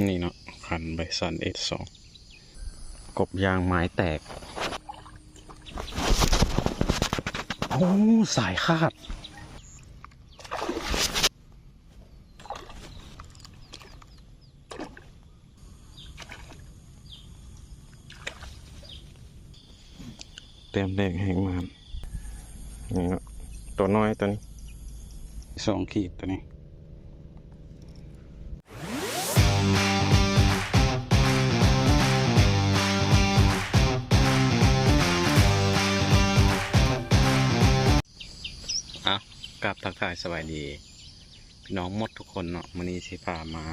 ນີ້ເນາະ ຄັນໄບຊອນ ເອສ ສອງ ກົບຢາງໄມ້ແຕກ. ໂອ້ ສາຍຂາດ. ແຕ້ມແລກແຮງມານ ນີ້ເນາະ ຕົວນ້ອຍຕົວນີ້ ສອງຂີດຕົວນີ້. ກາບທັກທາຍສະບາຍດີພີ່ນ້ອງໝົດທຸກຄົນເນາະ, ມື້ນີ້ຊິພາມາ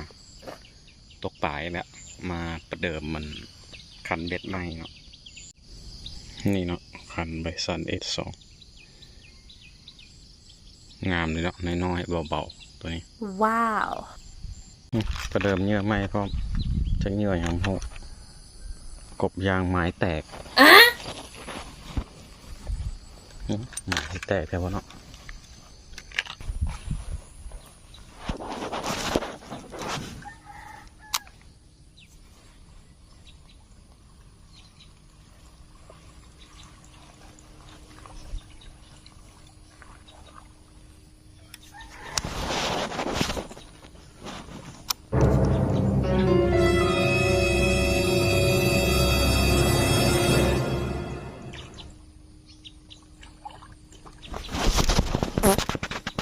ຕົກປາອີກແລ້ວ ມາປະເດີມມັນຄັນເບັດໃໝ່ເນາະ. ນີ້ເນາະ ຄັນໄບຊອນ ເອສ ສອງ ງາມເລີຍເນາະ ນ້ອຍໆ ເບົາໆ ຕົວນີ້. ວ້າວ ປະເດີມເຫຍື່ອໃໝ່ພ້ອມ ຈັກເຫຍື່ອຫຍັງບໍ່ຮູ້ ກົບຢາງໄມ້ແຕກ. ອາ ໄມ້ແຕກແທ້ບໍ່ເນາະ.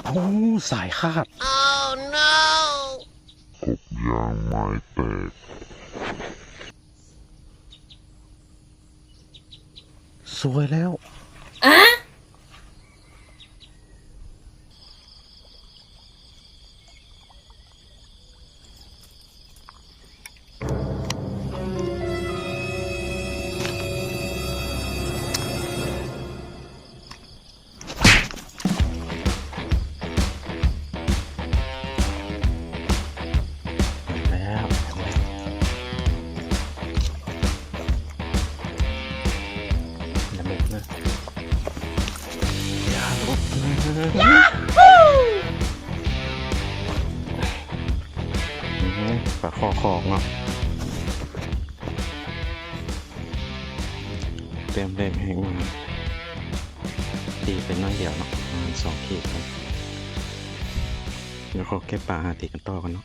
ໂອ້ ສາຍຂາດ. ກົບຢາງໄມ້ແຕກ. ສວຍແລ້ວ. ຢ່າຫຼຸດນະ ຢ່າຫຼຸດນະ. ປາຄໍ່ຄອກເນາະ ແຕ້ມແລກແຮງມານ ຕີໄປໜ້ອຍດຽວເນາະ ປະມານສອງຂີດ. ດຽວຂໍເກັບປາຫາຕີກັນຕໍ່ກ່ອນເນາະ.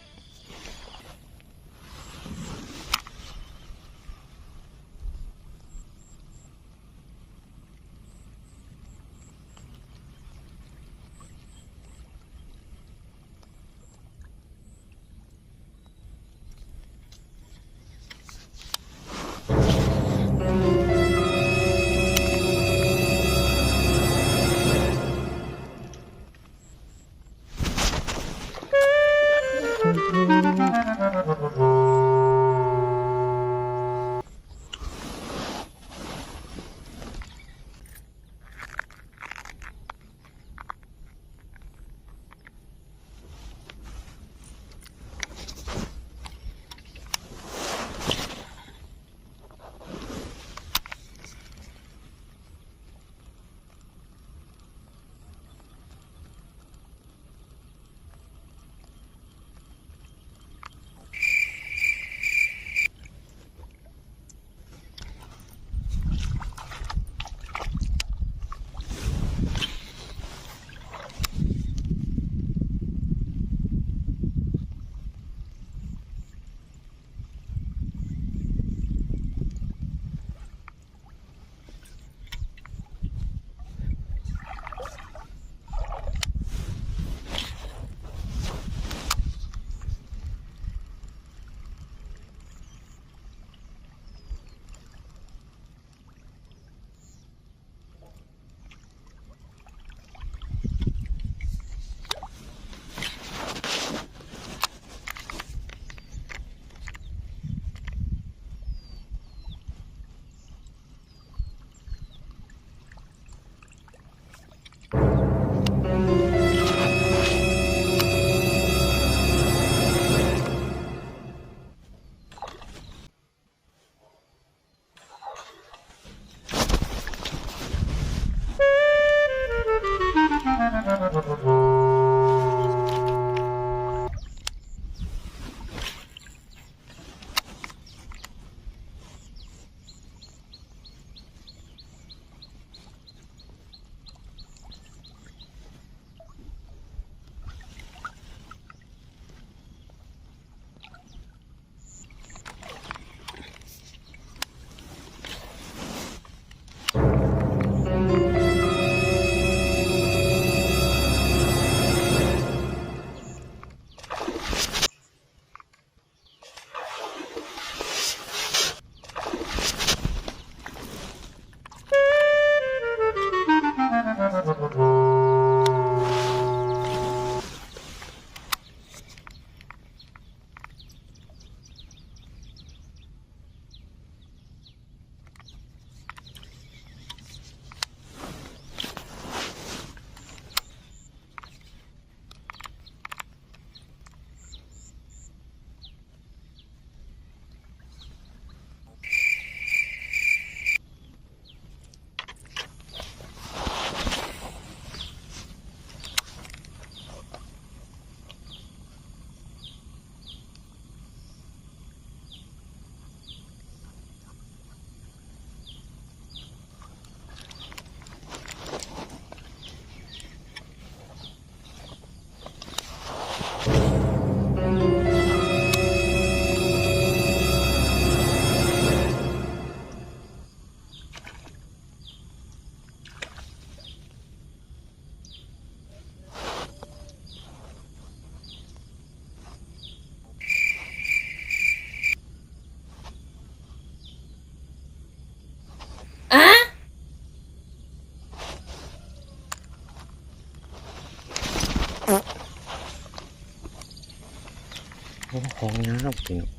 ຂອງງາມພີ່ນ້ອງ.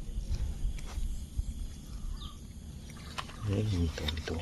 ເອີ ມີຕົວ ມີຕົວ.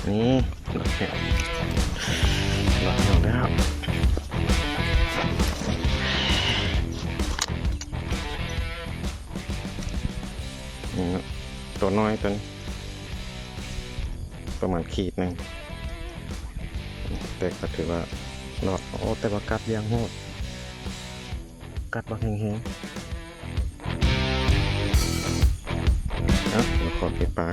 ນີ້ ລອດແລ້ວ ລອດແລ້ວ. ນີ້ເນາະ ຕົວນ້ອຍຕົວນີ້ ປະມານຂີດໜຶ່ງ ແຕ່ກໍຖືວ່າລອດ. ໂອ້ ແຕ່ວ່າກັດຢ່າງໂຫດ ກັດບັກແຮງໆ. ເອົ້າ ມາຂໍເກັບປາ.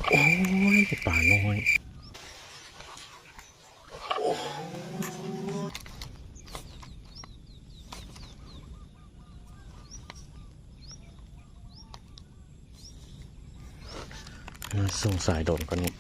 ໂອ້ຍ ປານ້ອຍ. ມາສົ່ງສາຍໂດຣນກ່ອນນີ້.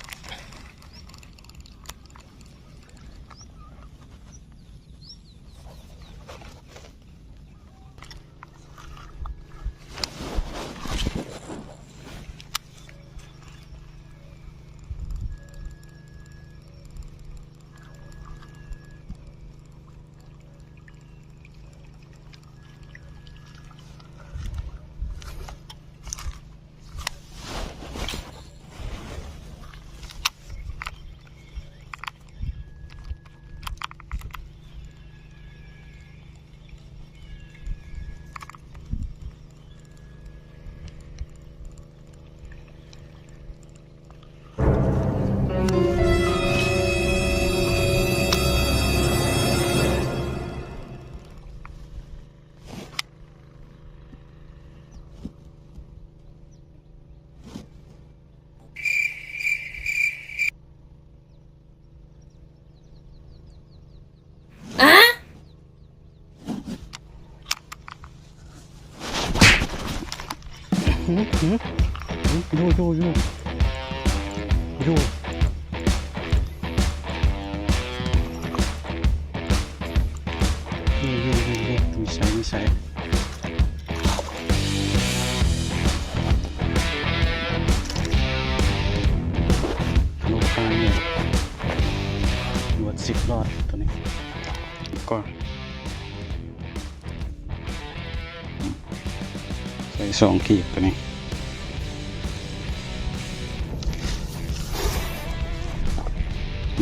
ຫື ຫື ຫື ຢູ່ ຢູ່ ຢູ່ ຢູ່ ຢູ່ ຢູ່ ຢູ່ ຢູ່ ມີໃສ ມີໃສ ລູກປານີ້ ລວດສິບລອດໂຕນີ້ ກ່ອນ ໃສ່ສອງກີບໂຕນີ້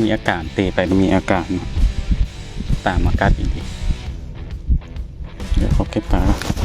ມີອາການ ເຕະໄປກໍມີອາການ ຕາມມາກັດອີກ ດຽວຂໍເກັບປາກ່ອນ.